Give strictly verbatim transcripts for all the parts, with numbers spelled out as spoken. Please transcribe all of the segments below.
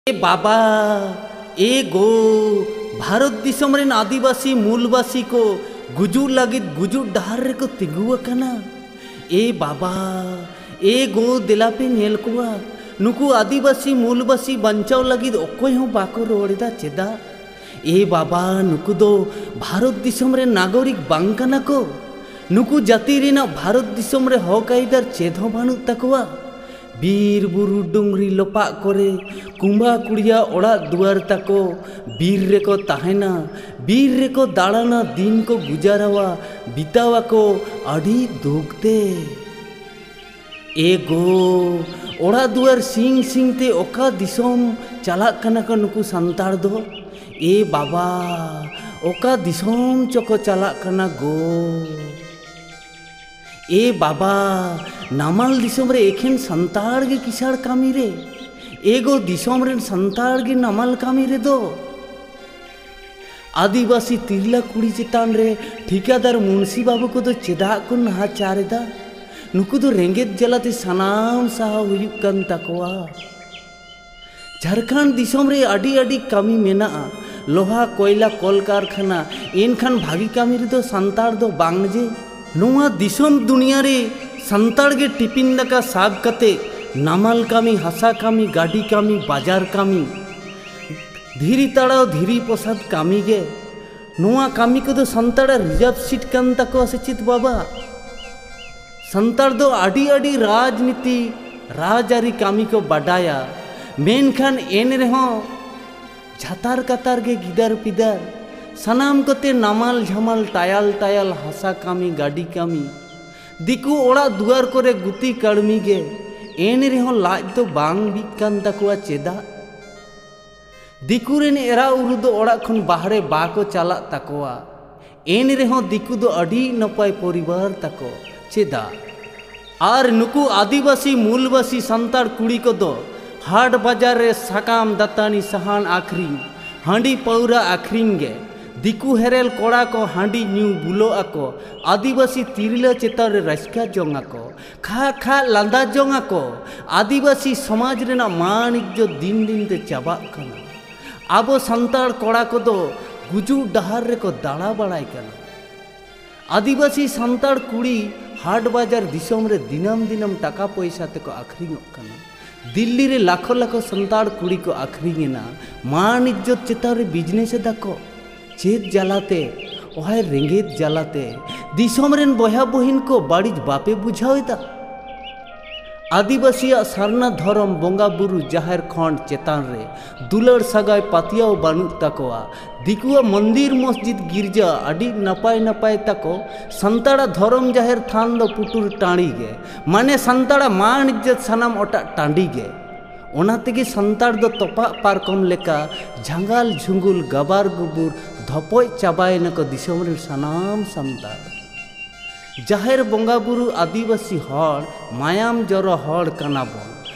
ᱮ ᱵᱟᱵᱟ, ᱮ ᱜᱳ, ᱵᱷᱟᱨᱚᱛ ᱫᱤᱥᱚᱢ ᱨᱮᱱ ᱟᱹᱫᱤᱵᱟᱹᱥᱤ ᱢᱩᱞᱵᱟᱹᱥᱤ ᱠᱚ ᱜᱩᱡᱩᱜ ᱞᱟᱹᱜᱤᱫ ᱜᱩᱡᱩᱜ ᱰᱟᱦᱟᱨ ᱨᱮᱠᱚ ᱛᱤᱸᱜᱩ ᱟᱠᱟᱱᱟ᱾ ᱮ ᱵᱟᱵᱟ, ᱮ ᱜᱳ, ᱫᱮᱞᱟ ᱯᱮ ᱧᱮᱞ ᱠᱚᱣᱟ, ᱱᱩᱠᱩ ᱟᱹᱫᱤᱵᱟᱹᱥᱤ ᱢᱩᱞᱵᱟᱹᱥᱤ ᱵᱟᱧᱪᱟᱣ ᱞᱟᱹᱜᱤᱫ ᱚᱠᱚᱭ ᱦᱚᱸ ᱵᱟᱠᱚ ᱨᱚᱲ ᱮᱫᱟ᱾ ᱪᱮᱫᱟᱜ? ᱮ ᱵᱟᱵᱟ, ᱱᱩᱠᱩ ᱫᱚ ᱵᱷᱟᱨᱚᱛ ᱫᱤᱥᱚᱢ ᱨᱮᱱ ᱱᱟᱜᱚᱨᱤᱠ ᱵᱟᱝ ᱠᱟᱱᱟ ᱠᱚ᱾ ᱱᱩᱠᱩ ᱡᱟᱹᱛᱤ ᱨᱮᱱᱟᱜ ᱵᱷᱟᱨᱚᱛ ᱫᱤᱥᱚᱢ ᱨᱮ ᱦᱚᱠ ᱟᱹᱭᱫᱟᱹᱨ ᱪᱮᱫ ᱦᱚᱸ ᱵᱟᱹᱱᱩᱜ ᱛᱟᱠᱚᱣᱟ᱾ ᱵᱤᱨ ᱵᱩᱨᱩ ᱰᱩᱝᱨᱤ ᱞᱚᱯᱟᱜ ᱠᱚᱨᱮ ᱠᱩᱸᱵᱟ ᱠᱩᱲᱤᱭᱟ ᱚᱲᱟᱜ ᱫᱩᱣᱟᱹᱨ ᱛᱟᱠᱚ, ᱵᱤᱨ ᱨᱮᱠᱚ ᱛᱟᱦᱮᱱᱟ, ᱵᱤᱨ ᱨᱮᱠᱚ ᱫᱟᱬᱟᱱᱟ, ᱫᱤᱱ ᱠᱚ ᱜᱩᱡᱟᱨᱟᱣᱟ, ᱵᱤᱛᱟᱹᱣᱟᱠᱚ ᱟᱹᱰᱤ ᱫᱩᱠ ᱛᱮ᱾ ᱮ ᱜᱳ, ᱚᱲᱟᱜ ᱫᱩᱣᱟᱹᱨ ᱥᱤᱧ ᱥᱤᱧ ᱛᱮ ᱚᱠᱟ ᱫᱤᱥᱚᱢ ᱪᱟᱞᱟᱜ ᱠᱟᱱᱟ ᱠᱚ ᱱᱩᱠᱩ ᱥᱟᱱᱛᱟᱲ ᱫᱚ? ᱮ ᱵᱟᱵᱟ, ᱚᱠᱟ ᱫᱤᱥᱚᱢ ᱪᱚᱠᱚ ᱪᱟᱞᱟᱜ ᱠᱟᱱᱟ ᱜᱳ? ᱮ ᱵᱟᱵᱟ, ᱱᱟᱢᱟᱞ ᱫᱤᱥᱚᱢ ᱨᱮ ᱮᱠᱷᱮᱱ ᱥᱟᱱᱛᱟᱲ ᱜᱮ ᱠᱤᱥᱟᱹᱬ ᱠᱟᱹᱢᱤ ᱨᱮ᱾ ᱮ ᱜᱳ, ᱫᱤᱥᱚᱢ ᱨᱮᱱ ᱥᱟᱱᱛᱟᱲ ᱜᱮ ᱱᱟᱢᱟᱞ ᱠᱟᱹᱢᱤ ᱨᱮᱫᱚ᱾ ᱟᱹᱫᱤᱵᱟᱹᱥᱤ ᱛᱤᱨᱞᱟᱹ ᱠᱩᱲᱤ ᱪᱮᱛᱟᱱ ᱨᱮ ᱴᱷᱤᱠᱟᱹᱫᱟᱨ ᱢᱩᱱᱥᱤ ᱵᱟᱹᱵᱩ ᱠᱚᱫᱚ ᱪᱮᱫᱟᱜ ᱠᱚ ᱱᱟᱦᱟᱪᱟᱨ ᱮᱫᱟ? ᱱᱩᱠᱩ ᱫᱚ ᱨᱮᱸᱜᱮᱡ ᱡᱟᱞᱟᱛᱮ ᱥᱟᱱᱟᱢ ᱥᱟᱦᱟᱣ ᱦᱩᱭᱩᱜ ᱠᱟᱱ ᱛᱟᱠᱚᱣᱟ᱾ ᱡᱷᱟᱲᱠᱷᱚᱸᱰ ᱫᱤᱥᱚᱢ ᱨᱮ ᱟᱹᱰᱤ ᱟᱹᱰᱤ ᱠᱟᱹᱢᱤ ᱢᱮᱱᱟᱜᱼᱟ, ᱞᱳᱦᱟ, ᱠᱚᱭᱞᱟ, ᱠᱚᱞᱠᱟᱨᱠᱷᱟᱱᱟ, ᱮᱱᱠᱷᱟᱱ ᱵᱷᱟᱹᱜᱤ ᱠᱟᱹᱢᱤ ᱨᱮᱫᱚ ᱥᱟᱱᱛᱟᱲ ᱫᱚ ᱵᱟᱝ ᱡᱮ᱾ ᱱᱚᱣᱟ ᱫᱤᱥᱚᱢ ᱫᱩᱱᱤᱭᱟᱹ ᱨᱮ ᱥᱟᱱᱛᱟᱲ ᱜᱮ ᱴᱤᱯᱤᱱ ᱫᱟᱠᱟ ᱥᱟᱵ ᱠᱟᱛᱮ ᱱᱟᱢᱟᱞ ᱠᱟᱹᱢᱤ, ᱦᱟᱥᱟ ᱠᱟᱹᱢᱤ, ᱜᱟᱹᱰᱤ ᱠᱟᱹᱢᱤ, ᱵᱟᱡᱟᱨ ᱠᱟᱹᱢᱤ, ᱫᱷᱤᱨᱤ ᱛᱟᱲᱟᱣ, ᱫᱷᱤᱨᱤ ᱯᱚᱥᱟᱫ ᱠᱟᱹᱢᱤ ᱜᱮ᱾ ᱱᱚᱣᱟ ᱠᱟᱹᱢᱤ ᱠᱚᱫᱚ ᱥᱟᱱᱛᱟᱲᱟᱜ ᱨᱤᱡᱟᱨᱵᱷ ᱥᱤᱴ ᱠᱟᱱ ᱛᱟᱠᱚᱣᱟ ᱥᱮ ᱪᱮᱫ ᱵᱟᱵᱟ? ᱥᱟᱱᱛᱟᱲ ᱫᱚ ᱟᱹᱰᱤ ᱟᱹᱰᱤ ᱨᱟᱡᱽᱱᱤᱛᱤ, ᱨᱟᱡᱽᱟᱹᱨᱤ ᱠᱟᱹᱢᱤ ᱠᱚ ᱵᱟᱰᱟᱭᱟ, ᱢᱮᱱᱠᱷᱟᱱ ᱮᱱ ᱨᱮᱦᱚᱸ ᱡᱷᱟᱛᱟᱨ ᱠᱟᱛᱟᱨ ᱜᱮ ᱜᱤᱫᱟᱹᱨ ᱯᱤᱫᱟᱹᱨ ᱥᱟᱱᱟᱢ ᱠᱚᱛᱮ ᱱᱟᱢᱟᱞ ᱡᱷᱟᱢᱟᱞ ᱴᱟᱭᱟᱞ ᱴᱟᱭᱟᱞ ᱦᱟᱥᱟ ᱠᱟᱹᱢᱤ, ᱜᱟᱹᱰᱤ ᱠᱟᱹᱢᱤ, ᱫᱤᱠᱩ ᱚᱲᱟᱜ ᱫᱩᱣᱟᱹᱨ ᱠᱚᱨᱮ ᱜᱩᱛᱤ ᱠᱟᱹᱲᱢᱤ ᱜᱮ᱾ ᱮᱱ ᱨᱮᱦᱚᱸ ᱞᱟᱡ ᱫᱚ ᱵᱟᱝ ᱵᱤᱜ ᱠᱟᱱ ᱛᱟᱠᱚᱣᱟ᱾ ᱪᱮᱫᱟᱜ? ᱫᱤᱠᱩ ᱨᱮᱱ ᱮᱨᱟ ᱩᱨᱩ ᱫᱚ ᱚᱲᱟᱜ ᱠᱷᱚᱱ ᱵᱟᱦᱨᱮ ᱵᱟᱠᱚ ᱪᱟᱞᱟᱜ ᱛᱟᱠᱚᱣᱟ᱾ ᱮᱱ ᱨᱮᱦᱚᱸ ᱫᱤᱠᱩ ᱫᱚ ᱟᱹᱰᱤ ᱱᱟᱯᱟᱭ ᱯᱚᱨᱤᱵᱟᱨ ᱛᱟᱠᱚ᱾ ᱪᱮᱫᱟᱜ? ᱟᱨ ᱱᱩᱠᱩ ᱟᱹᱫᱤᱵᱟᱹᱥᱤ ᱢᱩᱞᱵᱟᱹᱥᱤ ᱥᱟᱱᱛᱟᱲ ᱠᱩᱲᱤ ᱠᱚᱫᱚ ᱦᱟᱴ ᱵᱟᱡᱟᱨ ᱨᱮ ᱥᱟᱠᱟᱢ, ᱫᱟᱹᱛᱟᱹᱱᱤ, ᱥᱟᱦᱟᱱ ᱟᱹᱠᱷᱨᱤᱧ, ᱦᱟᱺᱰᱤ ᱯᱟᱹᱣᱨᱟᱹ ᱟᱹᱠᱷᱨᱤᱧ ᱜᱮ᱾ ᱫᱤᱠᱩ ᱦᱮᱨᱮᱞ ᱠᱚᱲᱟ ᱠᱚ ᱦᱟᱺᱰᱤ ᱧᱩ ᱵᱩᱞᱚᱜ ᱟᱠᱚ, ᱟᱹᱫᱤᱵᱟᱹᱥᱤ ᱛᱤᱨᱞᱟᱹ ᱪᱮᱛᱟᱱ ᱨᱮ ᱨᱟᱹᱥᱠᱟᱹ ᱡᱚᱝ ᱟᱠᱚ, ᱠᱷᱟ ᱠᱷᱟ ᱞᱟᱸᱫᱟ ᱡᱚᱝ ᱟᱠᱚ᱾ ᱟᱹᱫᱤᱵᱟᱹᱥᱤ ᱥᱚᱢᱟᱡᱽ ᱨᱮᱱᱟᱜ ᱢᱟᱹᱱ ᱤᱡᱽᱡᱚᱛ ᱫᱤᱱ ᱫᱤᱱ ᱛᱮ ᱪᱟᱵᱟᱜ ᱠᱟᱱᱟ᱾ ᱟᱵᱚ ᱥᱟᱱᱛᱟᱲ ᱠᱚᱲᱟ ᱠᱚᱫᱚ ᱜᱩᱡᱩᱜ ᱰᱟᱦᱟᱨ ᱨᱮᱠᱚ ᱫᱟᱬᱟ ᱵᱟᱲᱟᱭ ᱠᱟᱱᱟ᱾ ᱟᱹᱫᱤᱵᱟᱹᱥᱤ ᱥᱟᱱᱛᱟᱲ ᱠᱩᱲᱤ ᱦᱟᱴ ᱵᱟᱡᱟᱨ ᱫᱤᱥᱚᱢ ᱨᱮ ᱫᱤᱱᱟᱹᱢ ᱫᱤᱱᱟᱹᱢ ᱴᱟᱠᱟ ᱯᱚᱭᱥᱟ ᱛᱮᱠᱚ ᱟᱠᱷᱨᱤᱧᱚᱜ ᱠᱟᱱᱟ᱾ ᱫᱤᱞᱞᱤ ᱨᱮ ᱞᱟᱠᱷᱚ ᱞᱟᱠᱷᱚ ᱥᱟᱱᱛᱟᱲ ᱠᱩᱲᱤ ᱠᱚ ᱟᱠᱷᱨᱤᱧ ᱮᱱᱟ᱾ ᱢᱟᱹᱱ ᱤᱡᱽᱡᱚᱛ ᱪᱮᱛᱟᱱ ᱨᱮ ᱵᱤᱡᱽᱱᱮᱥ ᱮᱫᱟ ᱠᱚ᱾ ᱪᱮᱫ ᱡᱟᱞᱟᱛᱮ? ᱚᱦᱟᱭ ᱨᱮᱸᱜᱮᱡ ᱡᱟᱞᱟᱛᱮ᱾ ᱫᱤᱥᱚᱢ ᱨᱮᱱ ᱵᱚᱭᱦᱟ ᱵᱚᱦᱤᱱ ᱠᱚ ᱵᱟᱹᱲᱤᱡ ᱵᱟᱯᱮ ᱵᱩᱡᱷᱟᱹᱣ ᱮᱫᱟ? ᱟᱹᱫᱤᱵᱟᱹᱥᱤᱭᱟᱜ ᱥᱟᱨᱱᱟ ᱫᱷᱚᱨᱚᱢ ᱵᱚᱸᱜᱟ ᱵᱩᱨᱩ ᱡᱟᱦᱮᱨ ᱠᱷᱚᱸᱰ ᱪᱮᱛᱟᱱ ᱨᱮ ᱫᱩᱞᱟᱹᱲ ᱥᱟᱹᱜᱟᱭ ᱯᱟᱹᱛᱭᱟᱹᱣ ᱵᱟᱹᱱᱩᱜ ᱛᱟᱠᱚᱣᱟ᱾ ᱫᱤᱠᱩᱣᱟᱜ ᱢᱚᱱᱫᱤᱨ ᱢᱚᱥᱡᱤᱫ ᱜᱤᱨᱡᱟᱹ ᱟᱹᱰᱤ ᱱᱟᱯᱟᱭ ᱱᱟᱯᱟᱭ ᱛᱟᱠᱚ, ᱥᱟᱱᱛᱟᱲᱟᱜ ᱫᱷᱚᱨᱚᱢ ᱡᱟᱦᱮᱨ ᱛᱷᱟᱱ ᱫᱚ ᱯᱩᱴᱩᱨ ᱴᱟᱺᱰᱤ ᱜᱮ, ᱢᱟᱱᱮ ᱥᱟᱱᱛᱟᱲᱟᱜ ᱢᱟᱹᱱ ᱤᱡᱽᱡᱚᱛ ᱥᱟᱱᱟᱢ ᱚᱴᱟᱜ ᱴᱟᱺᱰᱤ ᱜᱮ᱾ ᱚᱱᱟ ᱛᱮᱜᱮ ᱥᱟᱱᱛᱟᱲ ᱫᱚ ᱛᱚᱯᱟᱜ ᱯᱟᱨᱠᱚᱢ ᱞᱮᱠᱟ ᱡᱷᱟᱸᱜᱟᱞ ᱡᱷᱩᱸᱜᱩᱞ ᱜᱟᱵᱟᱨ ᱜᱩᱵᱩᱨ ᱫᱷᱚᱯᱚᱡ ᱪᱟᱵᱟᱭᱮᱱᱟ ᱠᱚ ᱫᱤᱥᱚᱢ ᱨᱮᱱ ᱥᱟᱱᱟᱢ ᱥᱟᱱᱛᱟᱲ᱾ ᱡᱟᱦᱮᱨ ᱵᱚᱸᱜᱟ ᱵᱩᱨᱩ ᱟᱹᱫᱤᱵᱟᱹᱥᱤ ᱦᱚᱲ ᱢᱟᱭᱟᱢ ᱡᱚᱨᱚ ᱦᱚᱲ ᱠᱟᱱᱟ ᱵᱚᱱ᱾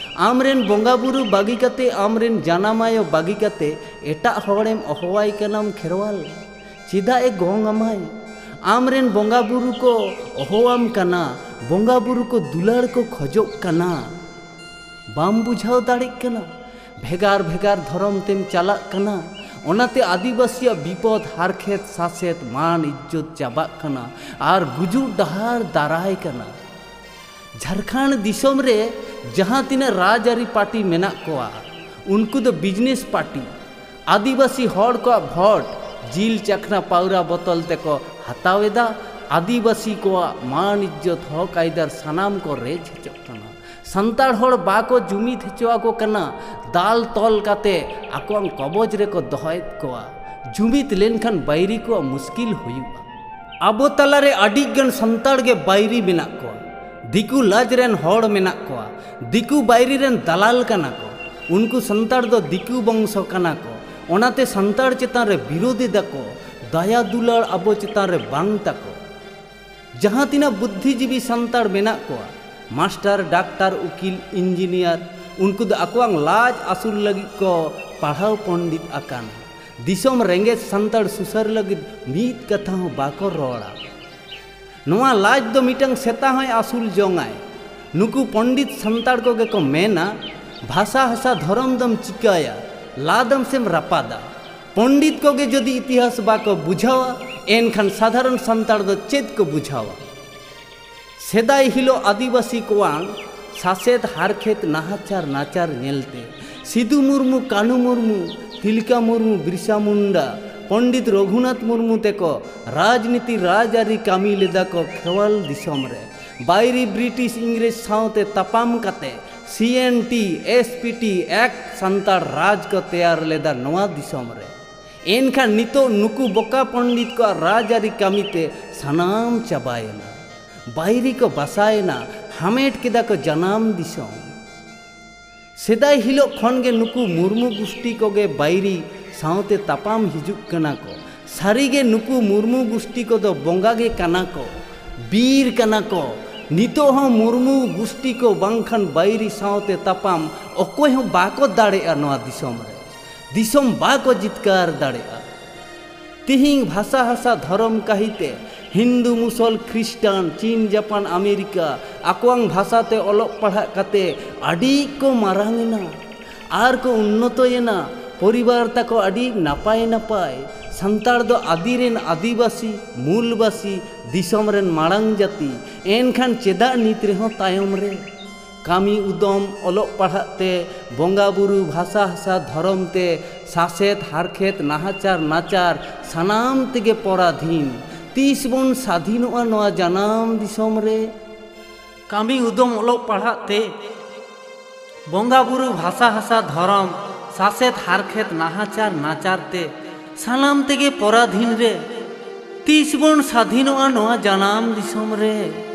ᱟᱢᱨᱮᱱ ᱵᱚᱸᱜᱟ ᱵᱩᱨᱩ ᱵᱟᱹᱜᱤ ᱠᱟᱛᱮ, ᱟᱢᱨᱮᱱ ᱡᱟᱱᱟᱢ ᱟᱭᱳ ᱵᱟᱹᱜᱤ ᱠᱟᱛᱮ ᱮᱴᱟᱜ ᱦᱚᱲᱮᱢ ᱚᱦᱚᱣᱟᱭ ᱠᱟᱱᱟᱢ ᱠᱷᱮᱨᱣᱟᱞ? ᱪᱮᱫᱟᱜ ᱮ ᱜᱚᱝ ᱟᱢᱟᱭ? ᱟᱢᱨᱮᱱ ᱵᱚᱸᱜᱟ ᱵᱩᱨᱩ ᱠᱚ ᱚᱦᱚᱣᱟᱢ ᱠᱟᱱᱟ, ᱵᱚᱸᱜᱟ ᱵᱩᱨᱩ ᱠᱚ ᱫᱩᱞᱟᱹᱲ ᱠᱚ ᱠᱷᱚᱡᱚᱜ ᱠᱟᱱᱟ᱾ ᱵᱟᱢ ᱵᱩᱡᱷᱟᱹᱣ ᱫᱟᱲᱮᱜ ᱠᱟᱱᱟ? ᱵᱷᱮᱜᱟᱨ ᱵᱷᱮᱜᱟᱨ ᱫᱷᱚᱨᱚᱢ ᱛᱮᱢ ᱪᱟᱞᱟᱜ ᱠᱟᱱᱟ᱾ ᱚᱱᱟᱛᱮ ᱟᱹᱫᱤᱵᱟᱹᱥᱤᱭᱟᱜ ᱵᱤᱯᱚᱫ, ᱦᱟᱨᱠᱷᱮᱛ, ᱥᱟᱥᱮᱛ, ᱢᱟᱹᱱ ᱤᱡᱽᱡᱚᱛ ᱪᱟᱵᱟᱜ ᱠᱟᱱᱟ ᱟᱨ ᱜᱩᱡᱩᱜ ᱰᱟᱦᱟᱨ ᱫᱟᱨᱟᱭ ᱠᱟᱱᱟ᱾ ᱡᱷᱟᱲᱠᱷᱚᱸᱰ ᱫᱤᱥᱚᱢ ᱨᱮ ᱡᱟᱦᱟᱸ ᱛᱤᱱᱟᱹᱜ ᱨᱟᱡᱽᱟᱹᱨᱤ ᱯᱟᱨᱴᱤ ᱢᱮᱱᱟᱜ ᱠᱚᱣᱟ, ᱩᱱᱠᱩ ᱫᱚ ᱵᱤᱡᱽᱱᱮᱥ ᱯᱟᱨᱴᱤ᱾ ᱟᱹᱫᱤᱵᱟᱹᱥᱤ ᱦᱚᱲ ᱠᱚᱣᱟᱜ ᱵᱷᱳᱴ ᱡᱤᱞ ᱪᱟᱠᱷᱱᱟ ᱯᱟᱣᱨᱟ ᱵᱚᱛᱚᱞ ᱛᱮᱠᱚ ᱦᱟᱛᱟᱣ ᱮᱫᱟ᱾ ᱟᱹᱫᱤᱵᱟᱹᱥᱤ ᱠᱚᱣᱟᱜ ᱢᱟᱹᱱ ᱤᱡᱽᱡᱚᱛ ᱦᱚᱠ ᱟᱹᱭᱫᱟᱹᱨ ᱥᱟᱱᱟᱢ ᱠᱚ ᱨᱮᱡ ᱦᱚᱪᱚᱜ ᱠᱟᱱᱟ᱾ ᱥᱟᱱᱛᱟᱲ ᱦᱚᱲ ᱵᱟᱠᱚ ᱡᱩᱢᱤᱫ ᱦᱚᱪᱚ ᱟᱠᱚ ᱠᱟᱱᱟ᱾ ᱫᱟᱞ ᱛᱚᱞ ᱠᱟᱛᱮ ᱟᱠᱚᱣᱟᱜ ᱠᱚᱵᱚᱡ ᱨᱮᱠᱚ ᱫᱚᱦᱚᱭᱮᱫ ᱠᱚᱣᱟ᱾ ᱡᱩᱢᱤᱫ ᱞᱮᱱᱠᱷᱟᱱ ᱵᱟᱹᱭᱨᱤ ᱠᱚᱣᱟᱜ ᱢᱩᱥᱠᱤᱞ ᱦᱩᱭᱩᱜᱼᱟ᱾ ᱟᱵᱚ ᱛᱟᱞᱟᱨᱮ ᱟᱹᱰᱤ ᱜᱟᱱ ᱥᱟᱱᱛᱟᱲ ᱜᱮ ᱵᱟᱹᱭᱨᱤ ᱢᱮᱱᱟᱜ ᱠᱚᱣᱟ᱾ ᱫᱤᱠᱩ ᱞᱟᱡ ᱨᱮᱱ ᱦᱚᱲ ᱢᱮᱱᱟᱜ ᱠᱚᱣᱟ᱾ ᱫᱤᱠᱩ ᱵᱟᱹᱭᱨᱤ ᱨᱮᱱ ᱫᱟᱞᱟᱞ ᱠᱟᱱᱟ ᱠᱚ᱾ ᱩᱱᱠᱩ ᱥᱟᱱᱛᱟᱲ ᱫᱚ ᱫᱤᱠᱩ ᱵᱚᱝᱥᱚ ᱠᱟᱱᱟ ᱠᱚ᱾ ᱚᱱᱟᱛᱮ ᱥᱟᱱᱛᱟᱲ ᱪᱮᱛᱟᱱ ᱨᱮ ᱵᱤᱨᱳᱫ ᱮᱫᱟ ᱠᱚ᱾ ᱫᱟᱭᱟ ᱫᱩᱞᱟᱹᱲ ᱟᱵᱚ ᱪᱮᱛᱟᱱ ᱨᱮ ᱵᱟᱝ ᱛᱟᱠᱚ᱾ ᱡᱟᱦᱟᱸ ᱛᱤᱱᱟᱹᱜ ᱵᱩᱫᱽᱫᱷᱤᱡᱤᱵᱤ ᱥᱟᱱᱛᱟᱲ ᱢᱮᱱᱟᱜ ᱠᱚᱣᱟ, ᱢᱟᱥᱴᱟᱨ, ᱰᱟᱠᱛᱟᱨ, ᱩᱠᱤᱞ, ᱤᱧᱡᱤᱱᱤᱭᱟᱨ, ᱩᱱᱠᱩ ᱫᱚ ᱟᱠᱚᱣᱟᱜ ᱞᱟᱡ ᱟᱹᱥᱩᱞ ᱞᱟᱹᱜᱤᱫ ᱠᱚ ᱯᱟᱲᱦᱟᱣ ᱯᱚᱱᱰᱤᱛ ᱟᱠᱟᱱᱟ᱾ ᱫᱤᱥᱚᱢ ᱨᱮᱸᱜᱮᱡ ᱥᱟᱱᱛᱟᱲ ᱥᱩᱥᱟᱹᱨ ᱞᱟᱹᱜᱤᱫ ᱢᱤᱫ ᱠᱟᱛᱷᱟ ᱦᱚᱸ ᱵᱟᱠᱚ ᱨᱚᱲᱟ᱾ ᱱᱚᱣᱟ ᱞᱟᱡ ᱫᱚ ᱢᱤᱫᱴᱟᱝ ᱥᱮᱛᱟ ᱦᱚᱸᱭ ᱟᱹᱥᱩᱞ ᱡᱚᱝᱟᱭ᱾ ᱱᱩᱠᱩ ᱯᱚᱱᱰᱤᱛ ᱥᱟᱱᱛᱟᱲ ᱠᱚᱜᱮ ᱠᱚ ᱢᱮᱱᱟ, ᱵᱷᱟᱥᱟ ᱦᱟᱥᱟ ᱫᱷᱚᱨᱚᱢ ᱫᱚᱢ ᱪᱤᱠᱟᱹᱭᱟ, ᱞᱟᱫᱟᱢ ᱥᱮᱢ ᱨᱟᱯᱟᱫᱟ᱾ ᱯᱚᱱᱰᱤᱛ ᱠᱚᱜᱮ ᱡᱩᱫᱤ ᱤᱛᱤᱦᱟᱥ ᱵᱟᱠᱚ ᱵᱩᱡᱷᱟᱹᱣᱟ, ᱮᱱᱠᱷᱟᱱ ᱥᱟᱫᱷᱟᱨᱚᱱ ᱥᱟᱱᱛᱟᱲ ᱫᱚ ᱪᱮᱫ ᱠᱚ ᱵᱩᱡᱷᱟᱹᱣᱟ? ᱥᱮᱫᱟᱭ ᱦᱤᱞᱳᱜ ᱟᱹᱫᱤᱵᱟᱹᱥᱤ ᱠᱚᱣᱟᱜ ᱥᱟᱥᱮᱛ ᱦᱟᱨᱠᱷᱮᱛ ᱱᱟᱦᱟᱪᱟᱨ ᱱᱟᱪᱟᱨ ᱧᱮᱞᱛᱮ ᱥᱤᱫᱩ ᱢᱩᱨᱢᱩ, ᱠᱟᱹᱱᱩ ᱢᱩᱨᱢᱩ, ᱛᱤᱞᱠᱟ ᱢᱩᱨᱢᱩ, ᱵᱤᱨᱥᱟ ᱢᱩᱱᱰᱟ, ᱯᱚᱱᱰᱤᱛ ᱨᱚᱜᱷᱩᱱᱟᱛᱷ ᱢᱩᱨᱢᱩ ᱛᱮᱠᱚ ᱨᱟᱡᱽᱱᱤᱛᱤ ᱨᱟᱡᱽᱟᱹᱨᱤ ᱠᱟᱹᱢᱤ ᱞᱮᱫᱟ ᱠᱚ ᱠᱷᱮᱨᱣᱟᱞ ᱫᱤᱥᱚᱢ ᱨᱮ᱾ ᱵᱟᱭᱨᱤ ᱵᱨᱤᱴᱤᱥ ᱤᱝᱨᱮᱡᱽ ᱥᱟᱶᱛᱮ ᱛᱟᱯᱟᱢ ᱠᱟᱛᱮ C N T, S P T act ᱥᱟᱱᱛᱟᱲ ᱨᱟᱡᱽ ᱠᱚ ᱛᱮᱭᱟᱨ ᱞᱮᱫᱟ ᱱᱚᱣᱟ ᱫᱤᱥᱚᱢ ᱨᱮ᱾ ᱮᱱᱠᱷᱟᱱ ᱱᱤᱛᱚᱜ ᱱᱩᱠᱩ ᱵᱚᱠᱟ ᱯᱚᱱᱰᱤᱛ ᱠᱚᱣᱟᱜ ᱨᱟᱡᱽᱟᱹᱨᱤ ᱠᱟᱹᱢᱤᱛᱮ ᱥᱟᱱᱟᱢ ᱪᱟᱵᱟᱭᱮᱱᱟ᱾ ᱵᱟᱭᱨᱤ ᱠᱚ ᱵᱟᱥᱟᱭᱮᱱᱟ, ᱦᱟᱢᱮᱴ ᱠᱮᱫᱟ ᱠᱚ ᱡᱟᱱᱟᱢ ᱫᱤᱥᱚᱢ᱾ ᱥᱮᱫᱟᱭ ᱦᱤᱞᱳᱜ ᱠᱷᱚᱱ ᱜᱮ ᱱᱩᱠᱩ ᱢᱩᱨᱢᱩ ᱜᱩᱥᱴᱤ ᱠᱚᱜᱮ ᱵᱟᱭᱨᱤ ᱥᱟᱶᱛᱮ ᱛᱟᱯᱟᱢ ᱦᱤᱡᱩᱜ ᱠᱟᱱᱟ ᱠᱚ᱾ ᱥᱟᱹᱨᱤᱜᱮ ᱱᱩᱠᱩ ᱢᱩᱨᱢᱩ ᱜᱩᱥᱴᱤ ᱠᱚᱫᱚ ᱵᱚᱸᱜᱟ ᱜᱮ ᱠᱟᱱᱟ ᱠᱚ, ᱵᱤᱨ ᱠᱟᱱᱟ ᱠᱚ᱾ ᱱᱤᱛᱚᱜ ᱦᱚᱸ ᱢᱩᱨᱢᱩ ᱜᱩᱥᱴᱤ ᱠᱚ ᱵᱟᱝᱠᱷᱟᱱ ᱵᱟᱭᱨᱤ ᱥᱟᱶᱛᱮ ᱛᱟᱯᱟᱢ ᱚᱠᱚᱭ ᱦᱚᱸ ᱵᱟᱠᱚ ᱫᱟᱲᱮᱭᱟᱜᱼᱟ ᱱᱚᱣᱟ ᱫᱤᱥᱚᱢ ᱨᱮ᱾ ᱫᱤᱥᱚᱢ ᱵᱟᱠᱚ ᱡᱤᱛᱠᱟᱹᱨ ᱫᱟᱲᱮᱭᱟᱜᱼᱟ᱾ ᱛᱤᱦᱤᱧ ᱵᱷᱟᱥᱟ ᱦᱟᱥᱟ ᱫᱷᱚᱨᱚᱢ ᱠᱟᱹᱦᱤᱛᱮ ᱦᱤᱱᱫᱩ, ᱢᱩᱥᱚᱞ, ᱠᱷᱨᱤᱥᱴᱟᱱ, ᱪᱤᱱ, ᱡᱟᱯᱟᱱ, ᱟᱢᱮᱨᱤᱠᱟ ᱟᱠᱚᱣᱟᱝ ᱵᱷᱟᱥᱟᱛᱮ ᱚᱞᱚᱜ ᱯᱟᱲᱦᱟᱜ ᱠᱟᱛᱮ ᱟᱹᱰᱤ ᱠᱚ ᱢᱟᱨᱟᱝ ᱮᱱᱟ ᱟᱨ ᱠᱚ ᱩᱱᱱᱚᱛᱚᱭᱮᱱᱟ᱾ ᱯᱚᱨᱤᱵᱟᱨ ᱛᱟᱠᱚ ᱟᱹᱰᱤ ᱱᱟᱯᱟᱭ ᱱᱟᱯᱟᱭ᱾ ᱥᱟᱱᱛᱟᱲ ᱫᱚ ᱟᱹᱫᱤ ᱨᱮᱱ ᱟᱹᱫᱤᱵᱟᱹᱥᱤ, ᱢᱩᱞᱵᱟᱹᱥᱤ, ᱫᱤᱥᱚᱢ ᱨᱮᱱ ᱢᱟᱲᱟᱝ ᱡᱟᱹᱛᱤ, ᱮᱱᱠᱷᱟᱱ ᱪᱮᱫᱟᱜ ᱱᱤᱛ ᱨᱮᱦᱚᱸ ᱛᱟᱭᱚᱢ ᱨᱮ? ᱠᱟᱹᱢᱤ ᱩᱫᱚᱢ, ᱚᱞᱚᱜ ᱯᱟᱲᱦᱟᱜ ᱛᱮ, ᱵᱚᱸᱜᱟ ᱵᱩᱨᱩ, ᱵᱷᱟᱥᱟ ᱦᱟᱥᱟ, ᱫᱷᱚᱨᱚᱢ ᱛᱮ, ᱥᱟᱥᱮᱛ, ᱦᱟᱨᱠᱷᱮᱛ, ᱱᱟᱦᱟᱪᱟᱨ, ᱱᱟᱪᱟᱨ, ᱥᱟᱱᱟᱢ ᱛᱮᱜᱮ ᱯᱚᱨᱟᱫᱷᱤᱱ᱾ ᱛᱤᱥ ᱵᱚᱱ ᱥᱟᱫᱷᱤᱱᱚᱜᱼᱟ ᱱᱚᱣᱟ ᱡᱟᱱᱟᱢ ᱫᱤᱥᱚᱢ ᱨᱮ? ᱠᱟᱹᱢᱤ ᱩᱫᱚᱢ, ᱚᱞᱚᱜ ᱯᱟᱲᱦᱟᱜ ᱛᱮ, ᱵᱚᱸᱜᱟ ᱵᱩᱨᱩ, ᱵᱷᱟᱥᱟ ᱦᱟᱥᱟ, ᱫᱷᱚᱨᱚᱢ, ᱥᱟᱥᱮᱛ, ᱦᱟᱨᱠᱷᱮᱛ, ᱱᱟᱦᱟᱪᱟᱨ, ᱱᱟᱪᱟᱨ ᱛᱮ, ᱥᱟᱱᱟᱢ ᱛᱮᱜᱮ ᱯᱚᱨᱟᱫᱷᱤᱱ ᱨᱮ᱾ ᱛᱤᱥ ᱵᱚᱱ ᱥᱟᱫᱷᱤᱱᱚᱜᱼᱟ ᱱᱚᱣᱟ ᱡᱟᱱᱟᱢ ᱫᱤᱥᱚᱢ ᱨᱮ?